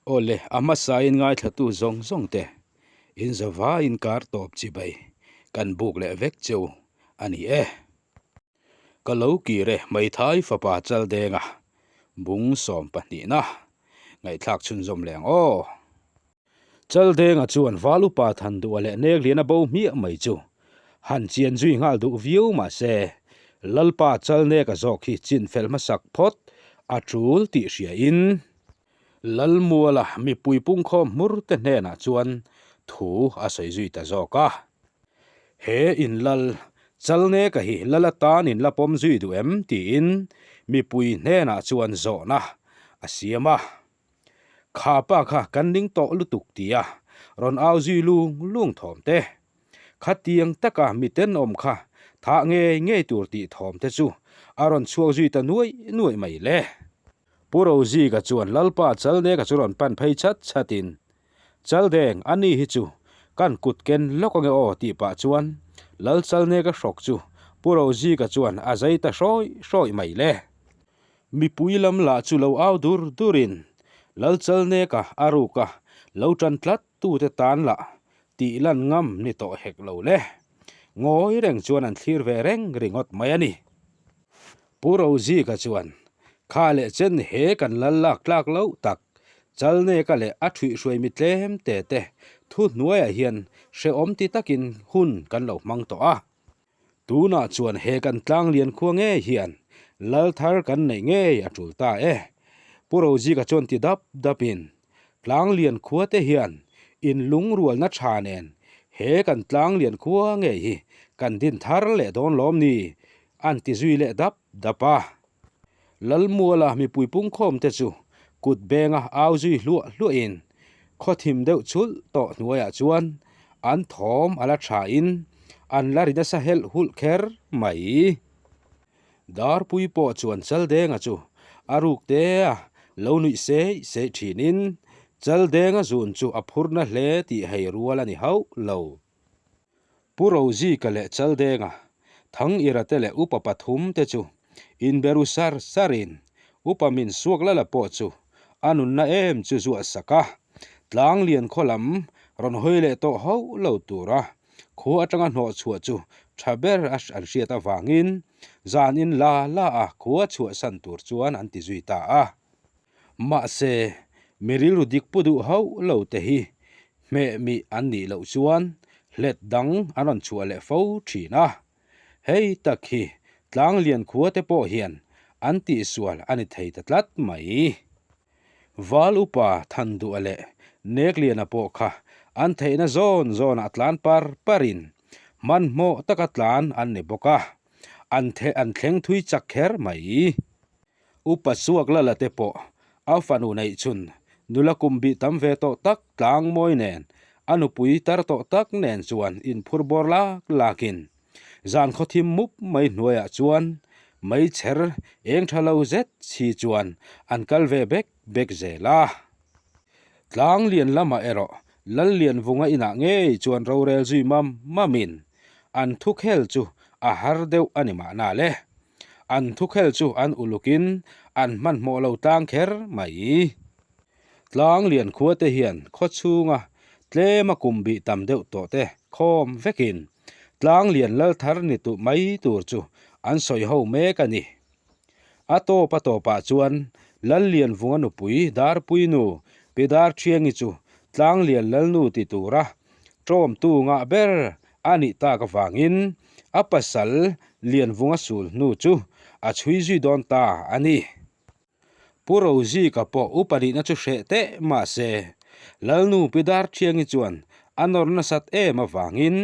Aw le, a hmasain ngaithlatu zawng zawng te, in zavaiin kar tawp chibai kan buk leh vek cheu a ni e. Ka lo kir e, hmeithai fapa Chaldenga bung sawm pahnihna ngaihthlak chhunzawm leh ang aw. Chaldenga chuan Val upa Thanduha leh Nekliana bo hmiah mai chu han chian zui nghal duh viau mah se, Lalpa Chalneka zawk hi chin fel hmasak phawt a tul tih hriain, Lalmuala mipui pungkhawm hmur te hnenah chuan thu a sawi zui ta zawk a. He in lal Chalneka hi lal atan in la pawm zui duh em tiin mipui hnenah chuan zawhna a siam a. Kha pa kha kan ning tawh lutuk tia rawn au zui lung lung thawm te. Khatiang taka mi tenawm kha thah ngei ngei tur tih thawm te chu a rawn chhuak zui ta nuaih nuaih mai le. Pu Rozika chuan Lalpa Chalneka chu rawn pan phei chat chatin, Chaldeng, a ni hi chu kan kut ken lawk ange aw tih pah chuan Lal Chalneka hrawk chu Pu Rozika chuan a zai ta hrawih hrawih mai le. Mipui lam lah chu lo au dur durin Lal Chalneka a ruka lo tan tlat tute tan lah tih lan ngam ni tawh hek lo le. Ngawi reng chuan an thlir ve reng ringawt mai a ni. Pu Rozika chuan, Kha leh chen he kan lal lak tlak loh tak, Chalneka leh a thuihhruai mi tlem te te thu hnuaiah hian hrehawm ti takin hun kan lo hmang tawh a. Tunah chuan he kan tlang lian khua ngei hian lal thar kan neih ngei a tul ta e. Pu Rozika chuan ti dap dapin, Tlang lian khua te hian in lungrualna tha nen he kan tlang lian khua ngei hi kan din thar leh dawn lawm ni an ti zui leh dap dap a. Lalmuala mipui pungkhawm te chu kut benga au zui hluah hluahin khaw thim deuh chhulh tawh hnuaiah chuan an thawm a la thain an la ri nasa helh hulh kher mai. Darpui pawh chuan Chaldenga chu a ruk te a lo nuih seih seih thinin Chaldenga zun chu a phurna hle tih hei rual a ni hauh lo. Pu Rozika leh Chaldenga, Thangirate leh upa pathum te chu inberu sar sarin upa min suak lala pawh chu a nunna em chu zuah sak a, Tlanglian khaw lam rawn hawi leh tawh hauh lo tura khua atanga hnawh chhuah chu tha ber a an hriat avangin zanin la la a khua chhuahsan tur chuan an ti zui ta a. Mahse, mi rilru dik pu duh hauh lo te hi hmeh mih an nih loh chuan hlet dang an rawn chhuah leh fo thin a. Hei tak hi Tlanglian khua te pawh hian an tihsual a ni thei ta tlat mai. Val upa Thanduha leh Nekliana pawh kha an theihna zawn zawnah tlan par parin hmanhmawh taka tlan an ni bawk a, an an thleng thui chak kher mai. Upa suak lala te pawh a fanu neih chhun nula kum bih tam ve tawh tak tlang mawi nen a nupui tar tawh tak nen chuan inphur bawr lak lakin zan khaw thim mup mai hnuaiah chuan meichher eng tha lo zet si chuan an kal ve bek bek zel a. Tlang lian lamah erawh Lallianvunga inah ngei chuan rorel zui mam mamin an thukhel chu a har deuh a ni mahna le. An thukhel chu an ulukin an hmanhmawh lo tlang kher mai. Tlang lian khua te hian khaw chhunga tlema kum bih tam deuh tawh te khawm vekin tlang lian lal thar ni tu mai tur chu an sawi ho mek a ni. A tawp a tawpah chuan Lallianvunga nupui Darpuinu Pi Darthiangi chu tlang lian lalnu ti tura ṭawmtu ngah ber a nih tak avangin a pasal Lianvunga sul hnu chu a chhui zui dawn ta a ni. Pu Rozika pawh upa nihna chu hreh teh mah se, Lalnu Pi Darthiangi chuan a nawr nasat em avangin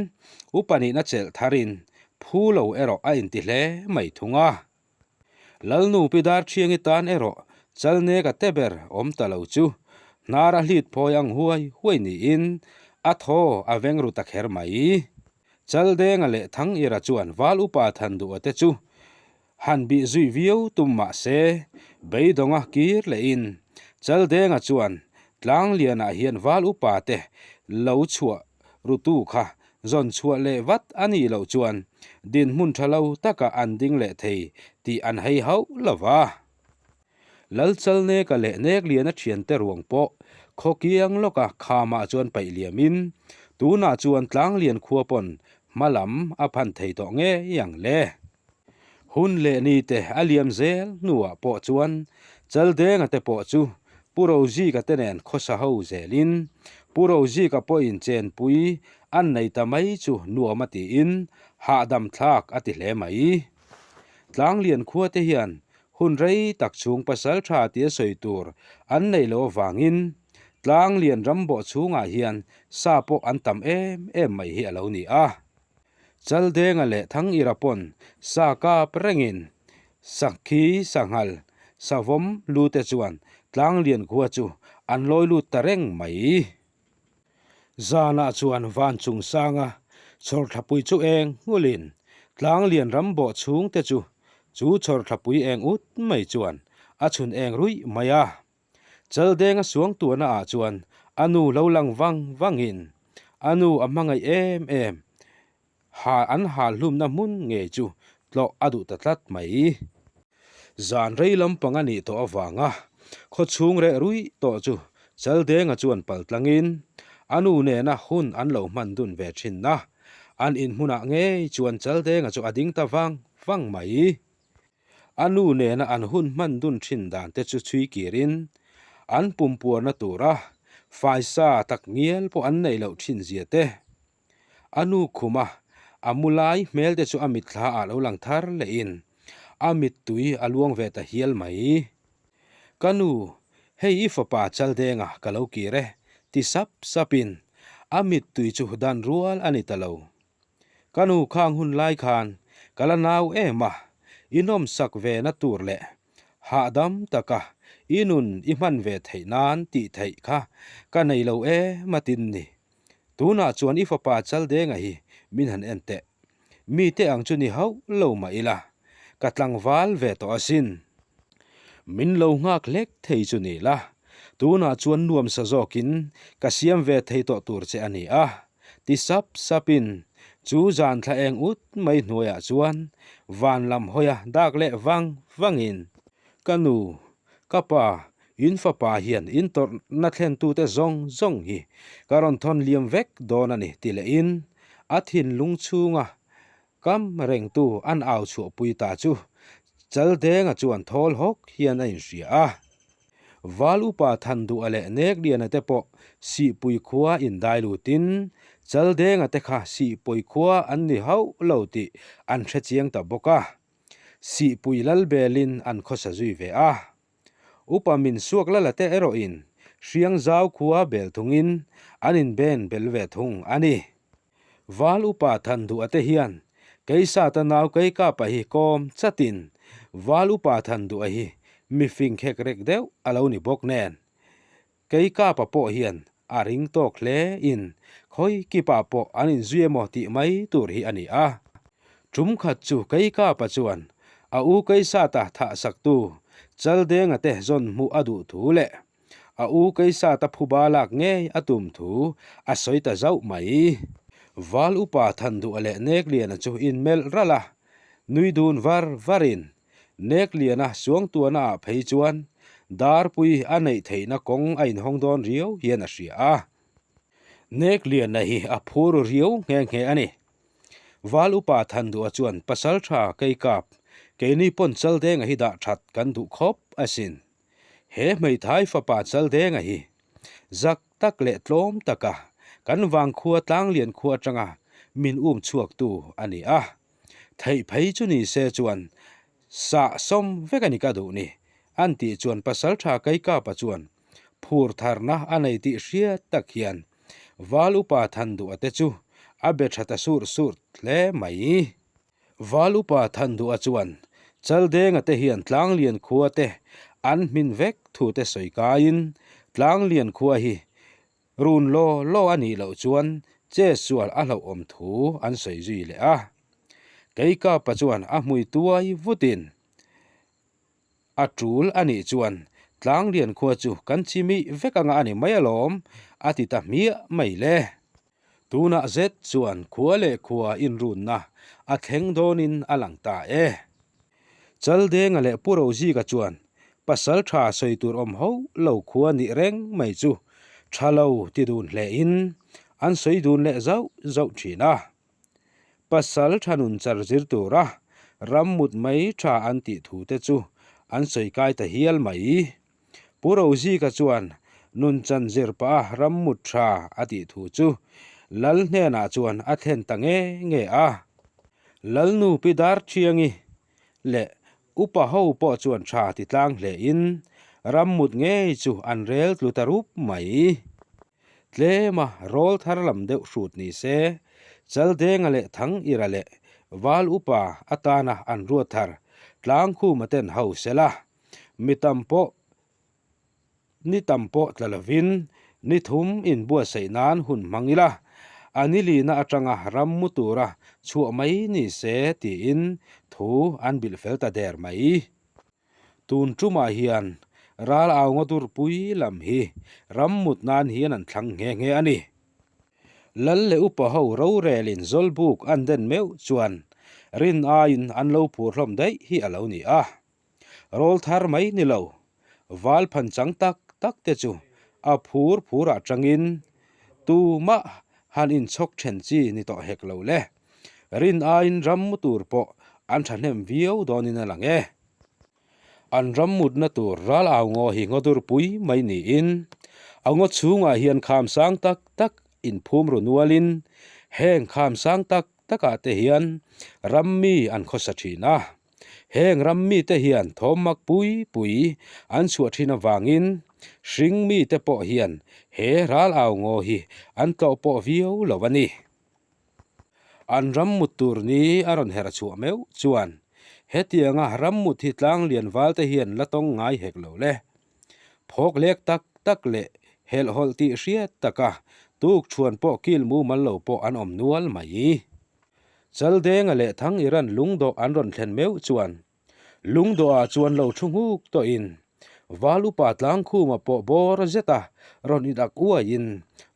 upa nihna chelh tharin phu lo erawh a inti hle mai thung a. Lalnu Pi Darthiangi tan erawh Chalneka te ber awm ta lo chu hnar a hlit phawi ang huai huai niin a thaw a veng ru ta kher mai. Chaldenga leh Thangira chuan Val Upa Thanduha te chu Han bih zui viau tum mah se, beidawnga kir lehin Chaldenga chuan Tlanglianah hian val upa te lo chhuah rutu kha zawn chhuah leh vat a nih loh chuan dinhmun tha lo takah an ding leh thei tih an hei hauh lo va. Lalchalneka leh Nekliana thiante ruang pawh khaw kiang lawka khamah chuan paih liamin tunah chuan Tlanglian khua pawn hma lam a phan thei tawh ngei ang le. Hun leh ni te a liam zel hnuah pawh chuan Chaldenga te pawh chu Pu Rozika te nen khawsa ho zelin Pu Rozika pawhin chenpui an nei ta mai chu nuam a tiin hahdam thlak a ti hle mai. Tlanglian khua te hian hun rei tak chhung pasal tha tia sawi tur an neih loh avangin Tlanglian rambawh chhungah hian sa pawh an tam em em mai hi a lo ni a. Chaldenga leh Thangira pawn sa kap rengin Sakhi, Sanghal, Savawm lute chuan Tlanglian khua chu an lawi lut ta reng mai. Zanah chuan van chung sanga chhawrthlapui chu eng nghulin Tlanglian ram bawh chhungte chu chu chhawrthlapui eng ut mai chuan a chhun eng ruih mai a. Chaldenga suangtuahna ah chuan a nu lo lang vang vangin a nu a hmangaih em em ha an hal hlumna hmun ngei chu tlawh a duh ta tlat mai. Zan rei lampang a nih tawh avanga khaw chhung reh ruih tawh chu Chaldenga chuan pal tlangin a nu nena hun an lo hman dun ve thin a, an inhmunah ngei chuan Chaldenga chu a ding ta vang vang mai. A nu nena an hun hman dun thin dan te chu chhui kirin an pumpuarna tura faisa tak ngial pawh an neih loh thin zia te. A nu khuma a mu lai hmel te chu a mitthla ah lo lang thar lehin a mittui a luang ve ta hial mai. Ka nu, hei i fapa Chaldenga ka lo kir e, ti sap sapin a mittui chu dan rual a ni ta lo. Ka nu khang hun lai khan ka la nau em a, i nawmsak ve na tur leh hahdam taka i nun i hman ve theih nan tih theih kha ka nei lo em a tin ni. Tunah chuan i fapa Chaldenga hi min han en teh. Mite ang chu ni hauh lo mah ila, ka tlangval ve tawh asin. Min lo nghak hlek thei chu ni la, tunah chuan nuamsa zawkin ka siam ve thei tawh tur che a ni a, ti sap sapin chu zan thla eng ut mai hnuaiah chuan van lam hawia dak leh vang vangin, Ka nu, ka pa, in fapa hian in tawrhna thlentute zawng zawng hi ka rawn thawn liam vek dawn a ni ti lehin a thinlung chhunga Kam rengtu an au chhuahpui ta chu Chaldenga chuan thawl hawk hian a inhria a. Val upa Thanduha leh Nekliana te pawh Sihpui khua indai lutin Chaldenga te kha Sihpui khua an ni hauh lo tih an hre chiang ta bawk a. Sihpui Lalbelin an khawsa zui ve a. Upa min suak lala te erawhin Hriangzau khua bel thungin an inben bel ve thung a ni. Val upa Thanduha te hian Keisata nau Keikapa hi kawm chatin Val upa Thanduha hi mifing khek rek deuh a lo ni bawk nen Keikapa pawh hian a ring tawk hle in khawi kipa pawh an inzui emaw tih mai tur hi a ni a. Tum khat chu Keikapa chuan a u Keisata thah saktu Chaldenga te zawn hmuh a duh thu leh A u Keisata phuba lak ngei a tum thu a sawi ta zauh mai. Val upa Thanduha leh Nekliana chu inmelh ralh a, nui dun var varin Nekliana suangtuahna ah phei chuan Darpui a neih theihna kawng a inhawng dawn riau hian a hria a. Nekliana hi a phur riau nghe nghe a ni. Val upa Thanduha chuan Pasaltha Keikap, keini pawn Chaldenga hi dah that kan duh khawp asin. He hmeithai fapa Chaldenga hi zak tak leh tlawm taka kan vangkhua tlanglian khua atanga min um chhuaktu a ni a. Theih phei chu ni se chuan sah sawm vek a ni ka duh ni, an tih chuan Pasaltha Kaikapa chuan phur tharna a nei tih hriat tak hian Val upa Thanduha te chu a be tha ta sur sur hle mai. Val upa Thanduha chuan Chaldenga te hian Tlanglian khua te an hmin vek thu te sawi kaiin Tlanglian khua hi run law law a nih loh chuan che sual a hlauhawm thu an sawi zui leh a. Keikapa chuan a hmui tuai vutin A tul a nih chuan Tlanglian khua chu kan chimih vek anga a ni mai alawm, a ti ta hmiah mai le. Tunah zet chuan khua leh khua inrunna a thleng dawnin a lang ta e. Chaldenga leh Pu Rozika chuan. Pasal tha sawi tur awm hauh lo khua nih reng mai chu tha lo ti dun hle in an sawi dun leh zauh zauh thin a. Pasal tha nun char zir tura ram mut mai tha an tih thu te chu an sawi kai ta hial mai. Pu Rozika chuan nun chan zir pah a ram mut tha a tih thu chu Lal hnenah chuan a thlen ta nge nge a. Lalnu Pi Darthiangi leh Upa ho pawh chuan tha ti tlang hle in ram mut ngei chu an rel tlu ta rup mai. Tlema rawl thar lam deuh hrut ni se, Chaldenga leh Thangira leh Val Upa atana an ruat thar Tlangkhuma ten ho sela, mi tam pawh Ni tam pawh tla lovin ni thum inbuatsaih nan hun hmang ila, a ni lina atanga ram mu tura chhuah mai ni se tiin thu an bilh fel ta der mai. Tun tumah hian ral au ngaw durpui lam hi ram mut nan hian an thlang nghe nghe a ni. Lal leh upa ho rorelin Zawlbuk an den meuh chuan rin aiin an lo phur hlawm daih hi a lo ni a. Rawl thar mai ni lo, val phan chang tak tak te chu a phur phur ah tangin tumah han inchhawk then chi ni tawh hek lo le. Rin aiin ram mu tur pawh an thahnem viau dawnin a lang e. An ram mutna tur ral au ngaw hi ngaw dur pui mai niin a ngaw chhungah hian kham sang tak tak inphum ru nualin heng kham sang tak takah te hian ram mi an khawsa thin a. Heng ram mite hian thawm mak pui pui an chhuah thin avangin hring mite pawh hian he ral au ngaw hi an tlawh pawh viau lo a ni. An ram mut tur ni a rawn herh chhuah meuh chuan hetianga ram mut hi tlang lian valte hian la tawng ngai hek lo le. Phawk lek tak tak leh helhhawlh tih hriat taka tuk chhuan pawh kil mumal lo pawh an awm nual mai. Chaldenga leh Thangiran lungdawh an rawn thlen meuh chuan lungdawhah chuan lo thu nghuk tawhin Val upa Tlangkhuma pawh bawr zeta rawn idak uaiin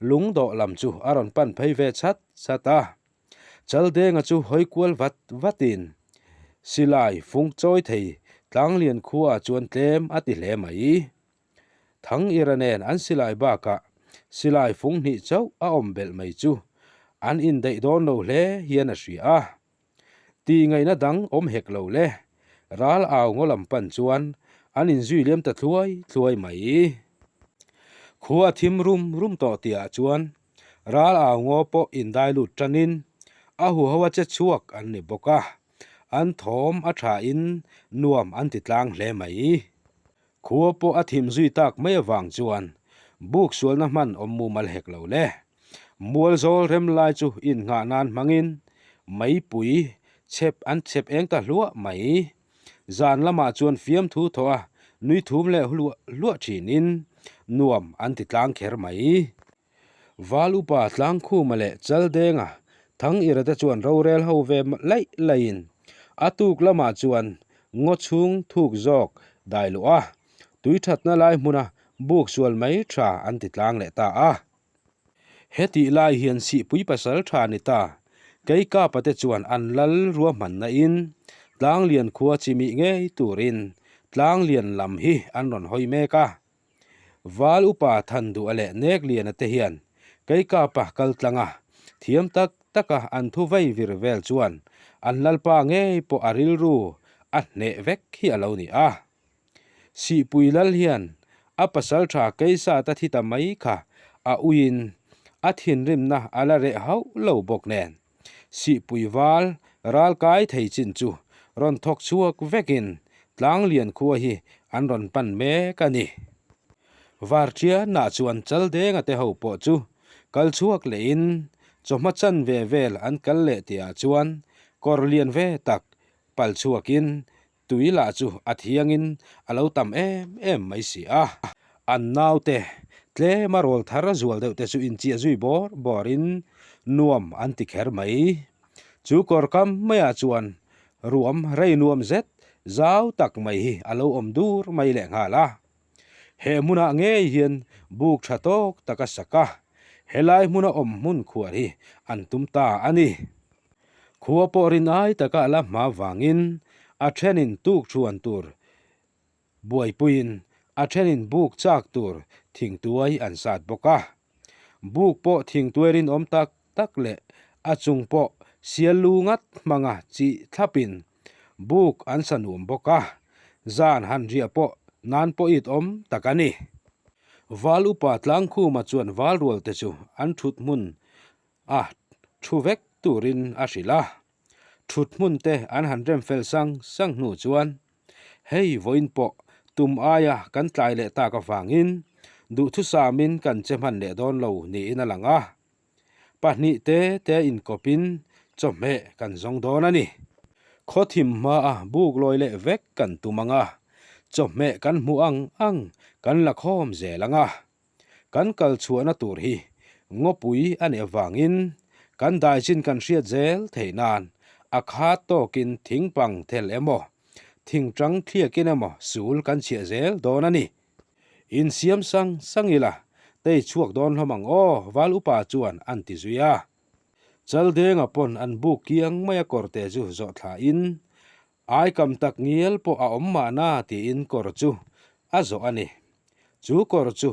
lungdawh lam chu a rawn pan phei ve chat chat a. Chaldenga chu hawi kual vat vatin silai fung chawi thei Tlanglian khuaah chuan tlem a ti hle mai. Thang Ira nen an silai bakah silai fung hnih chauh a awm belh mai chu an indaih dawn lo hle hian a hria a. Tih ngaihna dang awm hek lo le, ral au ngaw lam pan chuan an inzui liam ta thluai thluai mai. Khua a thim rum rum tawh tihah chuan ral au ngaw pawh indai lut tanin a huho a che chhuak an ni bawk a, an thawm a thain nuam an ti tlang hle mai. Khua pawh a thim zui tak mai avang chuan buk sualna hman awm mumal hek lo le. Mual zawl rem lai chu innghah nan hmangin meipui chhep an chhep eng ta hluah mai. Zan lamah chuan fiamthu thawh a nui thum leh hluah hluah thinin nuam an ti tlang kher mai. Val upa Tlangkhuma leh Chaldenga Thangirate chuan rorel ho ve laih laihin a tuk lamah chuan ngaw chhung thuk zawk dai luh a, tui thatna lai hmuna buk sual mai tha an ti tlang leh ta a. Hetih lai hian Sihpui pasal tha ni ta, Keikapa te chuan an lal ruahmanna in Tlanglian khua chimih ngei turin Tlanglian lam hi an rawn hawi mek a. Val upa Thanduha leh Nekliana te hian Keikapa kal tlang a, thiam tak taka an thu vei vir vel chuan an lalpa ngei pawh a rilru a hneh vek hi a lo ni a. Sihpui lal hian a pasal tha Keisata thi ta mai kha a uiin a thinrimna a la reh hauh lo bawk nen. Sihpui val ral kai thei chin chu rawn thawk chhuak vekin Tlanglian khua hi an rawn pan mek a ni. Varṭianah chuan Chaldenga te ho pawh chu kal chhuak lehin chawhma chanve vel an kal leh tihah chuan kawr lian ve tak pal chhuakin Tui lah chu a thiangin a lo tam em em mai si a. An naute tlema rawl thar zual deuh te chu inchiah zui bawr bawrin nuam an ti kher mai. Chu kawr kam maiah chuan ruam rei nuam zet zau tak mai hi a lo awm dur mai lehnghal a. He hmunah ngei hian buk tha tawk tak a sak a, helai hmuna awm hmun khuar hi an tum ta a ni. Khua pawh rin ai taka a la hma vangin a thenin tuk thuan tur buaipuiin a thenin buk chak tur thingtuai an sat bawk a. Buk pawh thingtuai rinawm tak tak leh a chung pawh sial lu ngat hmanga chih thlapin buk an sa nuam bawk a, zan han riah pawh nan pawh it awm tak a ni. Val upa Tlangkhuma chuan val rual te chu an thut hmun a thu vek turin a hrilh a, thut hmun te an han rem fel sang sang hnu chuan hei vawiin pawh tum aia kan tlai leh tak avangin duhthusamin kan che hman leh dawn lo niin a lang a. Pahnih te te inkawpin chawhmeh kan zawng dawn a ni. Khaw thim hmaa buk lawi leh vek kan tum ang a, chawhmeh kan hmuh ang ang kan la khawm zel ang a. Kan kal chhuahna tur hi ngawpui a nih avangin kan daichin kan hriat zel theih nan a khat tawkin thingpang thel emaw, thingtang thliakin emaw sul kan chhiah zel dawn a ni. Insiam sang sang ila, tei chhuak dawn hlawm ang aw, Val upa chuan an ti zui a. Chaldenga pawn an buk kiang mai a kawrte chu zawh thlain, Aikam tak ngial pawh a awm mahna tiin kawr chu a zawh a ni. Chu kawr chu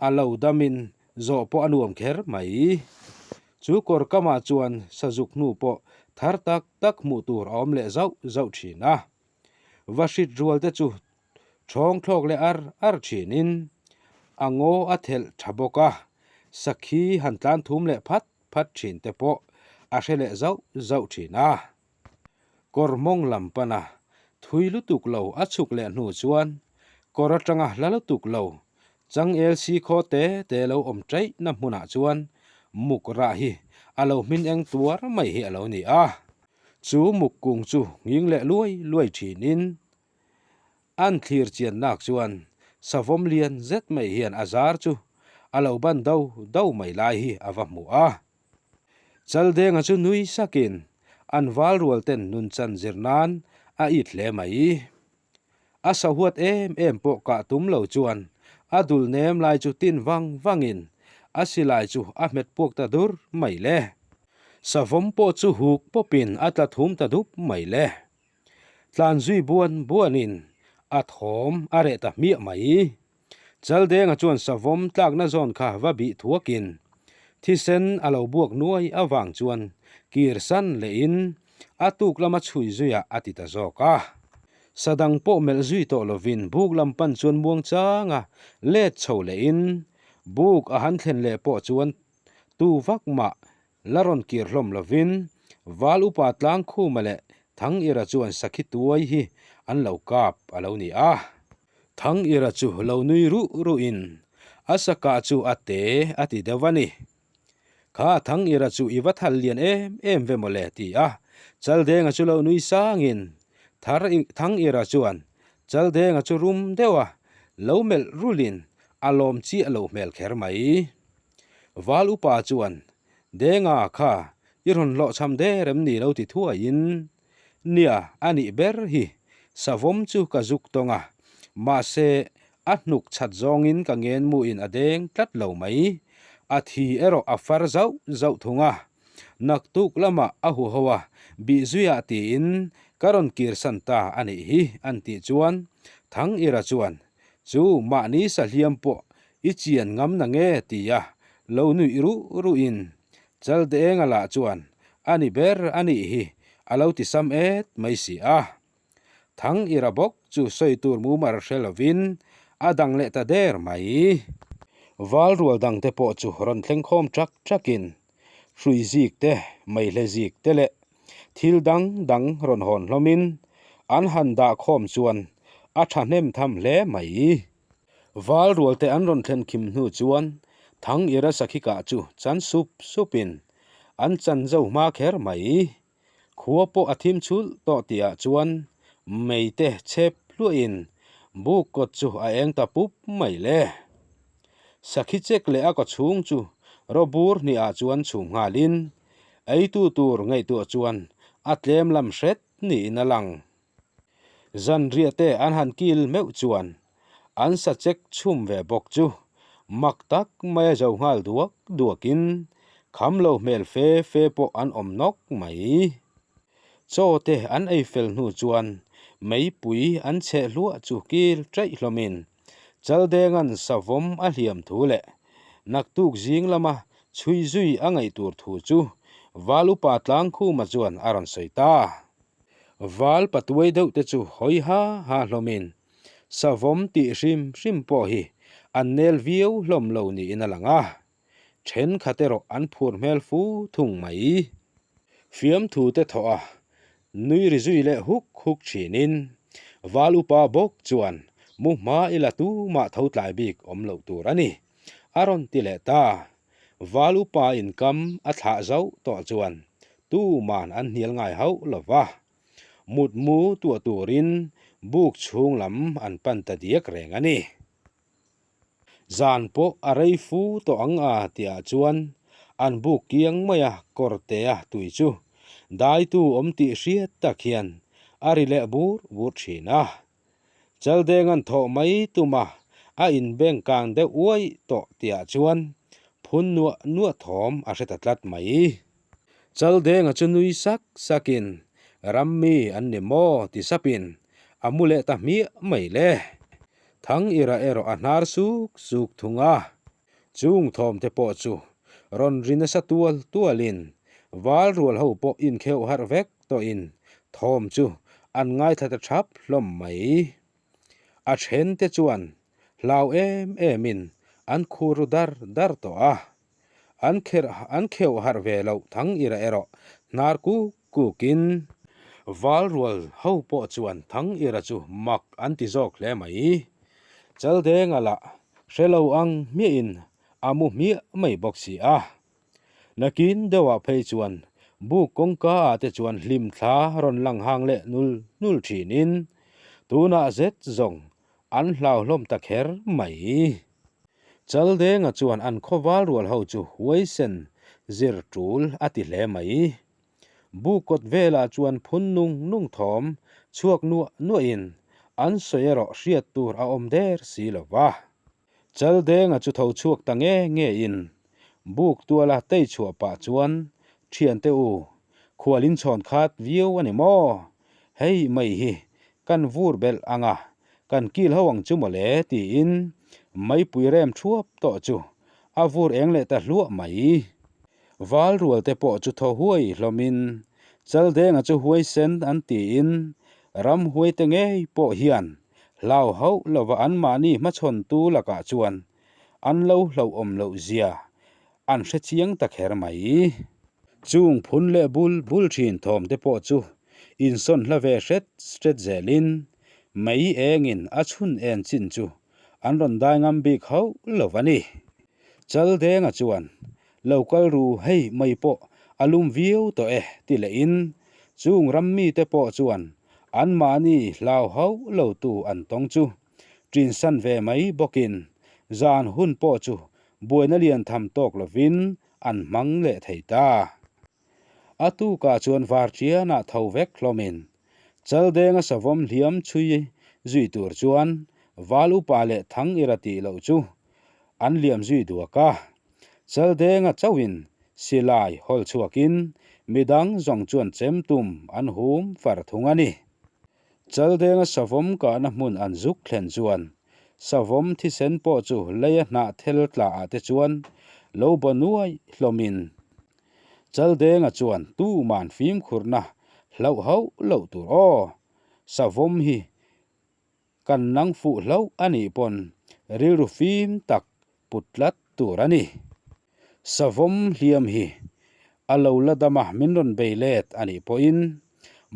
a lo damin zawh pawh a nuam kher mai. Chu kawr kamah chuan sazuk hnu pawh thar tak tak hmuh tur a awm leh zauh zauh thin a. Vahrit rual te chu Thawng thlawk leh ar ar thinin a ngaw a thelh tha bawk a, sakhi han tlan thum leh phat phat thin te pawh a hre leh zauh zauh thin a. Kawr mawng lam pana thui lutuk lo a chhuk leh hnu chuan kawr atanga hla lutuk lo changel si khaw te te lo awm chaihna hmunah chuan muk rah hi a lo hmin eng tuar mai hi a lo ni a. Chu muk kung chu nghing leh luai luai thinin An thlir chian nak chuan savawm lian zet mai hian a zar chu a lo ban do do mai lai hi a va hmu a. Chaldenga chu nui sakin an val rual ten nun chan zir nan a it hle mai. A sahuat em em pawh kah tum lo chuan a dul nem lai chu tin vang vangin a silai chu a hmet puak ta dur mai le. Savawm pawh chu huk pawpin a tla thum ta dup mai le. Tlan zui buan buanin a thawm a reh ta hmiah mai. Chaldenga chuan savawm tlakna zawn kha va bih thuakin thisen a lo buak nuai avang chuan kir san lehin a tuk lama chhui zuiah a ti ta zawk a. Sa dang pawh melh zui tawh lovin buk lam pan chuan muang changa let chho lehin buk a han thlen leh pawh chuan tu vak mah La rawn kir hlawm lovin Val upa Tlangkhuma leh Thangira chuan sakhi tuai hi an lo kap a lo ni a. Thangira chu lo nui ruh ruhin a sakah chu a te a ti deuh a ni. Kha Thangira chu i va thal lian em em ve mawle ti a Chaldenga chu lo nui sangin Thangira chuan Chaldenga chu rum deuh a lo melh rulhin a lawm chiah lo hmel kher mai. Val upa chuan, Denga kha i rawn hlawhchham der em ni lo ti thuaiin, Nia, a nih ber hi, savawm chu ka zuk tawng a, mahse a hnuk chhat zawngin ka ngenmuin a deng tlat lo mai, a thi erawh a far zauh zauh thung a, naktuk lamah a huho a, bih zuiah tiin ka rawn kirsan ta a nih hi an tih chuan Thangira chuan, Chu mahni sahliam pawh I chian ngam na nge? ti a lo nuih ruh ruhin Chaldenga lah chuan a ni ber a nih hi a lo ti sam et mai si a. Thang ira bawk chu sawi tur mumar hre lovin a dang leh ta der mai. Val rual dangte pawh chu rawn thleng khawm ṭak ṭakin hrui zik te, meihle zik te leh thil dang dang rawn hawn hlawmin an han dah khawm chuan a ṭhahnem tham hle mai. Val rualte an rawn thlen khim hnu chuan Thang Ira Sakhika chu chan sup supin an chan zo hma kher mai. Khua pawh a thim chhulh tawh tihah chuan meite chhep hluahin buk kawt chu a eng ta pup mai le. Sakhi chek leh a kawchhung chu rawbur hnihah chuan chhum nghalin eitu tur ngaihtuah chuan a tlem lam hret niin a lang. Zanriah te an han kil meuh chuan an sa chek chhum ve bawk chu mak tak mai a zo nghal duak duakin kham lo hmel fe fe pawh an awm nawk mai. Chaw te an ei fel hnu chuan Meipui an chheh hluah chu kil chaih hlawmin Chaldenga'n savawm a hliam thu leh naktuk zing lama chhui zui a ngaih tur thu chu Val upa Tlangkhuma chuan a rawn sawi ta. Val patuai deuh te chu hawi ha ha hlawmin savawm tih hrim hrim pawh hi an nel viau hlawm lo niin a lang a. Thenkhat erawh an phur hmel fu thung mai. Fiamthu te thawh a, nui ri zui leh huk huk thinin Val upa bawk chuan mu hma ila tumah tho tlai bik awm loh tur a ni, a rawn ti leh ta. Val upa inkam a thlah zauh tawh chuan tuman an hnial ngai hauh lo va. Mutmu tuah turin buk chhung lam an pan ta diak reng a ni. Zan pawh a rei fu tawh ang a tihah chuan an buk kiang mai a kawrtea tui chu daitu awm tih hriat tak hian a ri leh bur bur thin a. Chaldenga'n thawh mai tuma a inbeng kang deuh uai tawh tihah chuan phun nuah nuah thawm a hre ta tlat mai. Chaldenga chu nui sak sakin Rammi an ni maw ti sapin a mu leh ta hmiah mai le. Thang ira erawh a hnar suk suk thung a, chung thawm te pawh chu rawn ri nasa tual tualin val rual ho pawh inkheuh harh vek tawhin thawm chu an ngaithla ta thap hlawm mai. A then te chuan hlau em emin an khur ru dar dar tawh a, An kherh an kheuh harh ve loh thang ira erawh hnar kuk kukin val rual ho pawh chuan thang ira chu mak an ti zawk hle mai. Chaldenga lah hre lo ang hmiahin a mu hmiah mai bawk si a. Nakin deuhah phei chuan buk kawngka ah te chuan hlim thla rawn lang hang leh nul nul thinin tunah zet zawng an hlauhlawm ta kher mai. Chaldenga chuan an khawval rual ho chu huaisen zir tul a ti hle mai. Bu kawt velah chuan phun nung nung thawm chhuak nuah nuahin an sawi erawh hriat tur a awm der si lo va. Chaldenga chu tho chhuak ta nge ngein buk tuala tei chhuah pah chuan Thiante u, khual inchhawn khat viau a ni maw? Hei mai hi kan vur belh ang a, kan kil ho ang chu mawle tiin meipui rem thuap tawh chu a vur eng leh ta hluah mai. Val rual te pawh chu thaw huai hlawmin Chaldenga chu huaisen an tiin ramhuai te ngei pawh hian hlau hauh lova anmahni hmachhawntu lakah chuan an lo hlauhawm loh zia an hre chiang ta kher mai. Chung phun leh bul bul thin thawm te pawh chu insawn hla ve hret hret zelin mei engin a chhun en chin chu an rawn dai ngam bik hauh lo a ni. Chaldenga chuan lo kal ru hei mai pawh a lum viau tawh e ti lehin chung ram mite pawh chuan anmahni hlau hauh lo tu an tawng chu Ṭinsan ve mai bawkin zan hun pawh chu buaina lian tham tawk lovin an hmang leh thei ta. A tukah chuan Varṭianah tho vek hlawmin Chaldenga savawm hliam chhui zui tur chuan Val upa leh Thang ira tih loh chu an liam zui duak a. Chaldenga chauhin silai hawl chhuakin midang zawng chuan chemtum an hum far thung a ni. Chaldenga savawm kahna hmun an zuk thlen chuan savawm thisen pawh chu leia hnah thel tla ah te chuan lo ba nuai hlawmin Chaldenga chuan tuman fimkhurna hlauh hauh loh tur aw, savawm hi kan nang fuh hlauh a nih pawn rilru fim tak put tlat tur a ni. Savawm hliam hi a lo la dam a min rawn bei let a nih pawhin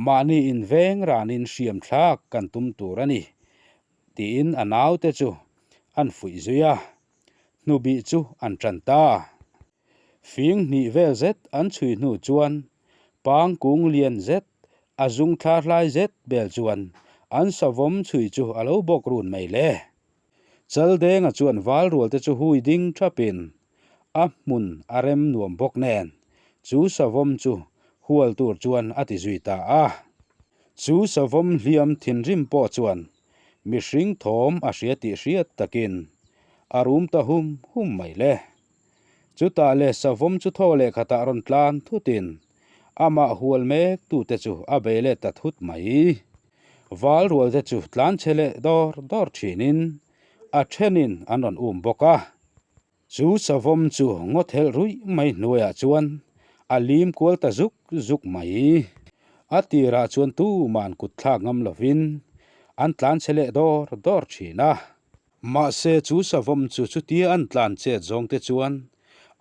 mahni inveng ranin hriam thlak kan tum tur a ni tiin a naute chu an fuih zui a, hnubih chu an tan ta. Fing hnih vel zet an chhui hnu chuan pang kung lian zet a zung thla hlai zet bel chuan an savawm chhui chu a lo bawk run mai le. Chaldenga chuan val rual te chu hui ding thapin a hmun a rem nuam bawk nen chu savawm chu hual tur chuan a ti zui ta a. Chu savawm hliam thinrim pawh chuan mihring thawm a hria tih hriat takin a rum ta hum hum mai le. Chutah le savawm chu thaw leh khatah rawn tlan thutin amah hual mek tute chu a bei let ta thut mai. Val rual te chu tlan chhe leh dawr dawr thinin a thenin an rawn um bawk a. Chu savawm chu ngaw thelh ruih mai hnuaiah chuan a lim kual ta zuk zuk mai. A tirah chuan tuman kut thlak ngam lovin an tlan chhe leh dawr dawr thin a. Mahse chu savawm chu chutia an tlan chet zawng te chuan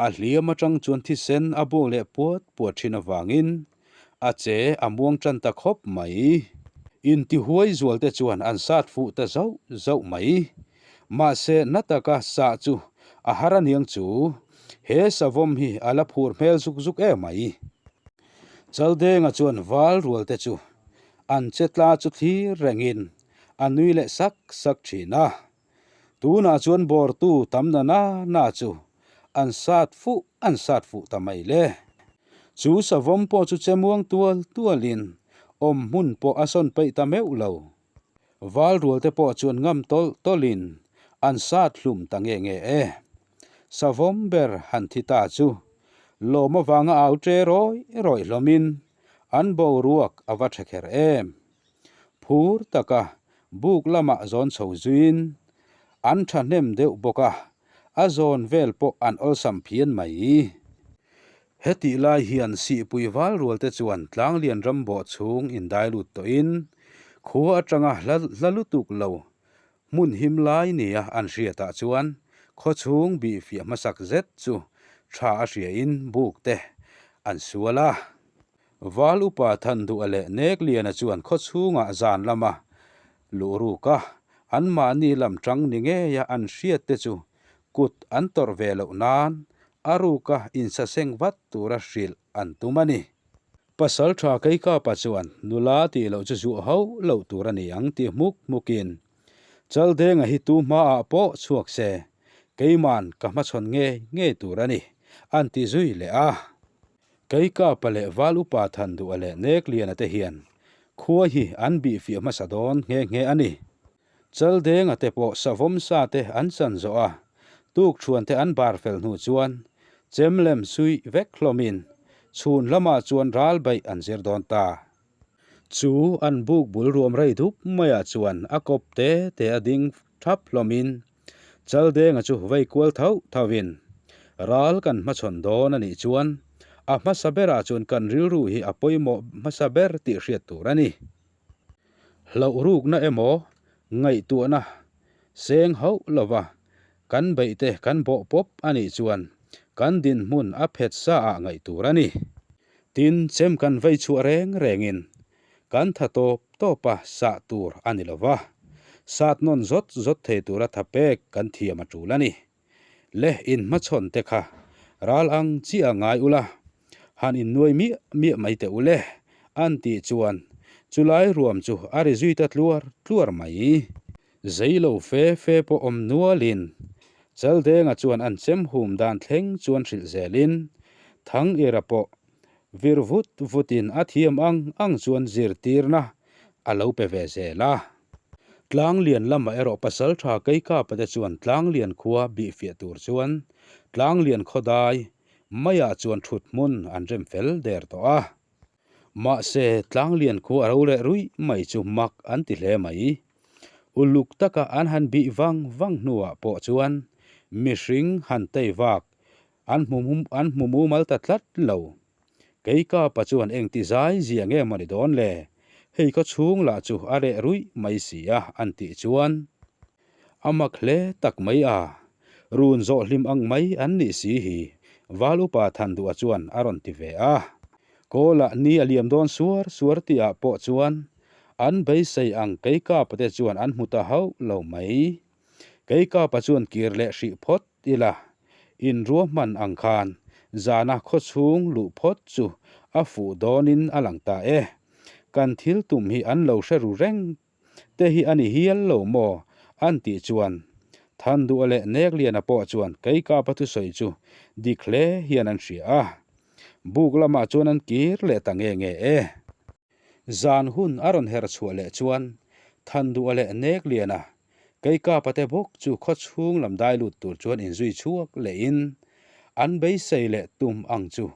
a hliam atang chuan thisen a buak leh puat puat thin avangin a che a muang tan ta khawp mai. Intihuai zual te chuan an sat fuh ta zauh zauh mai. Mahse na taka sah chu a har aniang chu, he savawm hi a la phur hmel zuk zuk em mai. Chaldenga chuan val rual te chu an che tla chu thlir rengin a nui leh sak sak thin a. Tunah chuan bawrtu tam na na na chu an sat fuh an sat fuh ta mai le. Chu savawm pawh chu che muang tual tualin awm hmun pawh a sawn peih ta meuh lo. Val rual te pawh chuan ngam tawlh tawlhin an sat hlum ta nge nge e. Savawm ber han thi ta chu lawm avanga au ṭe rawih rawih hlawmin an boruak a va ṭha kher em. Phur taka buk lamah zawn chho zuiin an ṭhahnem deuh bawk a, a zawn vel pawh an awlsam phian mai. Hetih lai hian Sihpui val rual te chuan Tlanglian ram bawh chhung indai lut tawhin khua atanga hla hla lutuk lo hmun him lai nia an hriatah chuan khaw chhung bih fiah hmasak zet chu tha a hriain buk te an sual a. Val upa Thanduha leh Nekliana chuan khaw chhungah zan lama luh ruk a, anmahni lam tang ni ngeia an hriat te chu kut an tawrh ve loh nan a ruka insaseng vat tura hrilh an tum a ni. Pasal tha Keikapa chuan nula tih loh chu zuah hauh loh tur a ni ang tih hmuk hmukin Chaldenga hi tu hmaah pawh chhuak se, keiman ka hmachhawn ngei ngei tur a ni, an ti zui leh a. Keikapa leh Val Upa Thanduha leh Nekliana te hian khua hi an bihfiah hmasa dawn nghe nghe a ni. Chaldenga te pawh savawm sa te an chan zawh a, tukṭhuan te an bar fel hnu chuan chem lem suih vek hlawmin chhun lamah chuan ral baih an zir dawn ta. Chu an buk bul ruam rei dup maiah chuan a kawp te te a ding thap hlawmin Chaldenga chu vei kual thauh thauhin ral kan hmachhawn dawn a nih chuan a hmasa berah chuan kan rilru hi a pawimawh hmasa ber tih hriat tur a ni. Hlauh rukna emaw ngaihtuahna seng hauh lova kan beihte kan bawh pawp a nih chuan kan dinhmun a phet sa ah ngaih tur a ni. Tin, chem kan vei chhuah reng rengin kan tha tawp tawpa sah tur a ni lova, sat nawn zawt zawt thei tura tha pek kan thiam a tul a ni. Le inhmachhawn te kha ral ang chiah ngai ula, han innuai miah miah mai teh ule, an tih chuan chulai ruam chu a ri zui ta tluar tluar mai. Zei lo fe fe pawh awm nualin Chaldenga chuan an chem hum dan thleng chuan hrilh zelin Thangira pawh vir vut vutin a thiam ang ang chuan zirtirna a lo pe ve zel a. Tlanglian lamah erawh Pasaltha Keikapa te chuan Tlanglian khua bihfiah tur chuan Tlanglian khawdai maiah chuan thut hmun an rem fel der tawh a. Mahse, Tlanglian khua a ro leh ruih mai chu mak an ti hle mai. Uluk taka an han bih vang vang hnuah pawh chuan mihring han tei vak An hmu an hmu mumal ta tlat lo. Kei ka pa chuan engti zai zia nge maw ni dawn le? Hei ka chhung lah chu a reh ruih mai si a, an tih chuan a mak hle tak mai a. Run zawh hlim ang mai an nih si hi, Val upa Thanduha chuan a rawn ti ve a. Kawlah ni a liam dawn suar suar tihah pawh chuan an beisei ang kei ka pate chuan an hmu ta hauh lo mai. Kei ka pa chuan kir leh hrih phawt ila, in ruahman ang khan zana khawchhung luh phawt chu a fuh dawnin a lang ta e. Kan thil tum hi an lo hre ru reng te hi a ni hial lo maw? an tih chuan Thanduha leh Nekliana pawh chuan kei ka pa thusawi chu dik hle hian an hria a. Buk lamah chuan an kir leh ta nge nge e. Zan hun a rawn her chhuah leh chuan Thanduha leh Nekliana Keikapa te bawk chu khaw chhung lam dai lut tur chuan inzui chhuak lehin an beisei leh tum ang chu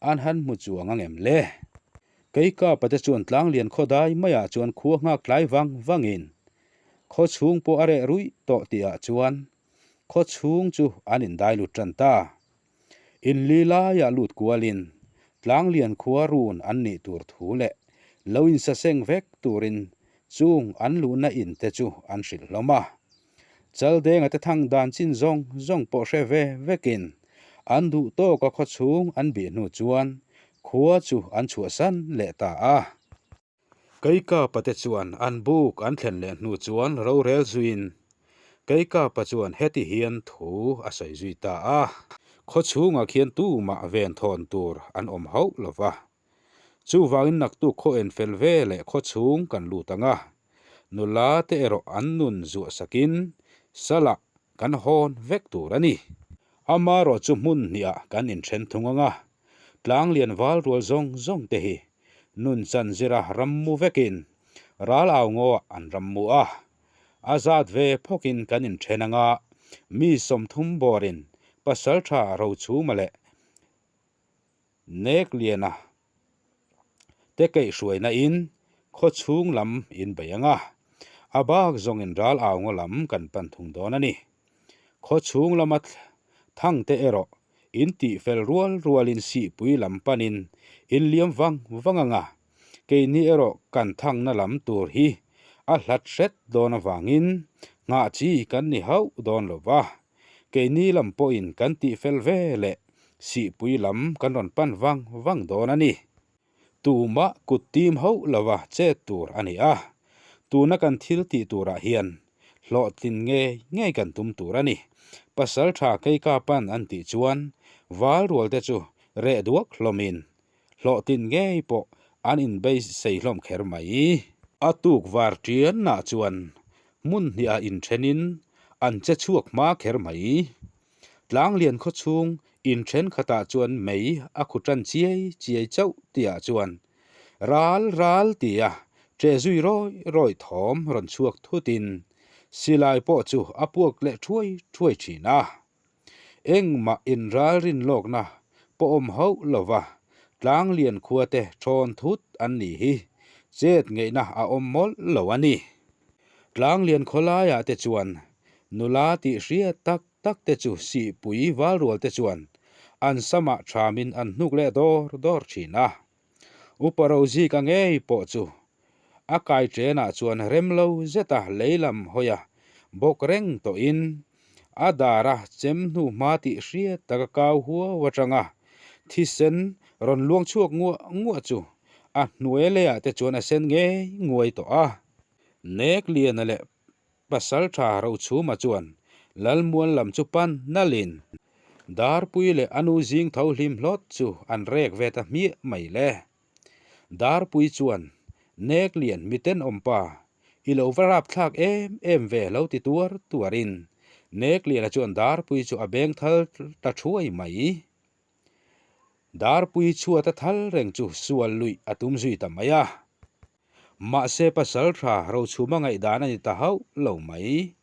an han hmu chuang ang em le? Keikapa te chuan Tlanglian khaw dai maiah chuan khua nghak tlai vang vangin khaw chhung pawh a reh ruih tawh tihah chuan khaw chhung chu an indai lut tan ta. Inli laiah lut kualin Tlanglian khua run an nih tur thu leh lo insaseng vek turin chung an luhna in te chu an hrilh hlawm a. Chaldenga te thang dan chin zawng zawng pawh hre ve vekin an duh tawka khaw chhung an bih hnu chuan khua chu an chhuahsan leh ta a. Keikapa te chuan an buk an thlen leh hnu chuan rorel zuiin Keikapa chuan heti hian thu a sawi zui ta a. Khaw chhungah khian tumah ven thawn tur an awm hauh lo va. Chuvangin naktuk khaw en fel ve leh khaw chhung kan lut ang a, nula te erawh an nun zuah sakin salah kan hawn vek tur a ni. Amarawh chu hmun hniah kan inthen thung ang a, tlanglian val rual zawng zawng te hi nun chan zira rammu vekin ral au ngaw ah an rammu a. A zat ve phawkin kan inthen ang a, mi 30 bawrin pasaltha Rochhuma leh Nek Liana te kaihhruaina in khaw chhung lam in bei ang a, a bak zawng in ral au ngaw lam kan pan thung dawn a ni. Khaw chhung lama thang te erawh in tih fel rual rual in sihpui lam pan in in liam vang vang ang a, keini erawh kan thangna lam tur hi a hlat hret dawn avangin nghah chi kan ni hauh dawn lo va. Keini lam pawhin kan tihfel ve leh sihpui lam kan rawn pan vang vang dawn a ni. Tumah kut tim hauh lova chet tur a ni a, tuna kan thil tih turah hian hlawhtlin ngei ngei kan tum tur a ni. Pasal tha Keika pan an tih chuan val rual te chu reh duak hlawmin hlawhtlin ngei pawh an inbeisei hlawm kher mai. A tuk var tianah chuan hmun hniah inthenin an che chhuak hma kher mai. Tlanglian khaw chhung inthen khatah chuan mei a khu tan chiai chiai chauh tihah chuan ral ral tia che zui rawi rawi thawm rawn chhuak thutin silai pawh chu a puak leh thuai thuai thin a. Engmah inralrin lawkna pawh awm hauh lova Tlanglian khuate thawn thut an nih hi chet ngeihna a awm mawlh lo a ni. Tlanglian khawlaiah te chuan nula tih hriat tak tak te chu sihpui valrual te chuan an samah thamin an hnuk leh dawr dawr thin a. Upa Rozika ngei pawh chu a kai ṭenah chuan rem lo zeta lei lam hawi a bawk reng tawhin a dara chem hnu hma tih hriat tak a kau huau aṭanga thisen rawn luang chhuak nguah nguah chu a hnuai leiah te chuan a sen ngei nguai tawh a. Nek Liana leh Pasalṭha Rochhuma chuan Lalmuan lam chu pan nalhin Darpui leh a nu zing tho hlim hlawt chu an rek ve ta hmiah mai le. Darpui chuan, Nek lian mi tenawm pa, i lo va rapthlak em em ve lo ti tuar tuarin Nek liana chuan Darpui chu a beng thal ta thuai mai. Darpui chhuat a thal reng chu sual luih a tum zui ta mai a. Mahse pasalṭha Rochhuma ngaihdan a ni ta hauh lo mai.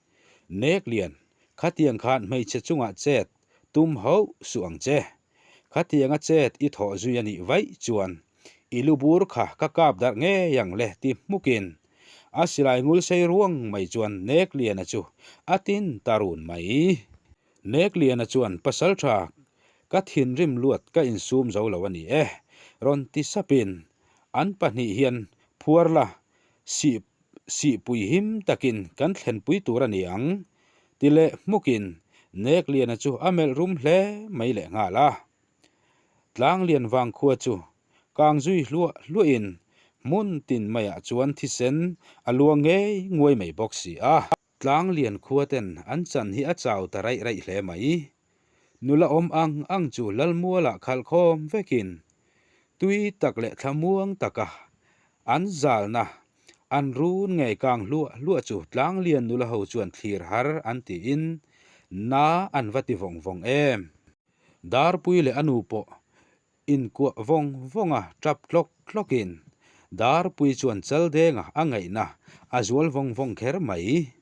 Nek lian, khatiang khan hmeichhe chungah chet tum hauh suh ang che. Khatianga chet i thawh zui a nih vaih chuan i lu bur kha ka kap darh ngei ang le ti hmukin a silai ngul sei ruang mai chuan Nek Liana chu a tin ta run mai. Nek Liana chuan pasalṭha ka thinrim luat ka insum zo lo a ni e rawn ti sapin an pahnih hian phuar la sih sihpui him takin kan thlenpui tur a ni ang ti leh hmukin Nek Liana chu a melh rum hle mai leh nghal a. Tlanglian vangkhua chu kang zui hluah hluahin hmun tin maiah chuan thisen a luang ngei nguai mai bawk si a. Tlanglian khua ten an chan hi a chau ta raih raih hle mai. Nula awm ang ang chu Lalmualah khalh khawm vekin tui tak leh thlamuang taka an zalna An run ngei kang hluah hluah chu Tlanglian nula ho chuan thlir har an tiin na an va ti vawng vawng em. Darpui leh a nu pawh inkuah vawng vawng a tap tlawk tlawkin Darpui chuan Chaldenga a ngaihna a zual vawng vawng kher mai.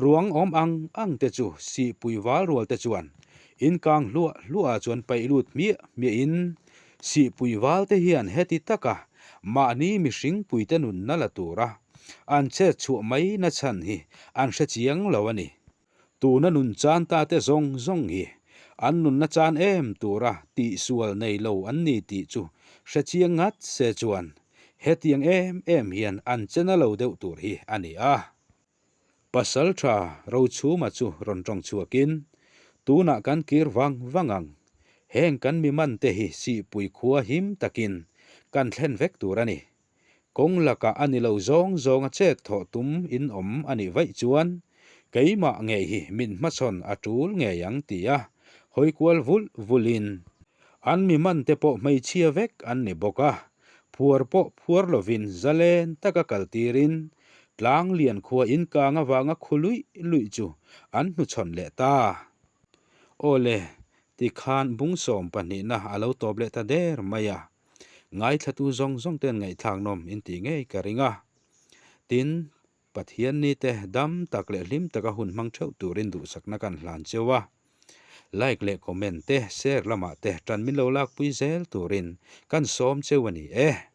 Ruang awm ang ang te chu sihpui val rual te chuan inkang hluah hluah ah chuan paih lut hmiah hmiah in sihpui val te hian heti taka Mahni mihring puite nunna la tura an chet chhuah mai na chhan hi an hre chiang lo a ni. Tuna nun chan ta te zawng zawng hi an nunna chan em tura tihsual nei lo an ni tih chu hre chiang ngat se chuan hetiang em em hian an che na lo deuh tur hi a ni a. Pasalṭha Rochhuma chu rawn ṭawng chhuakin, Tunah kan kir vang vang ang. Heng kan mi man te hi Sihpui khua him takin kan thlen vek tur a ni. Kawng lakah a ni lo zawng zawnga chet thawh tum in awm a nih vaih chuan keimah ngei hi min hmachhawn a ṭul ngei ang tia hawi kual vulh vulhin an mi man te pawh hmeichhia vek an ni bawk a, phuar pawh phuar lovin zalen taka kal tirin tlang lian khua inkang avanga khu luih luih chu an hnuchhawn leh ta. Aw le, tikhan bung sawm pahnihna a lo tawp leh ta der mai a. Ngaithlatu zawng zawng ten ngaihthlak nawm in tih ngei ka ring a. Tin, Pathian ni te dam tak leh hlim taka hun hmang theuh turin duhsakna kan hlan cheu a. Like leh comment te, share lamah te tan min lo lakpui zel turin kan sawm cheu a ni e.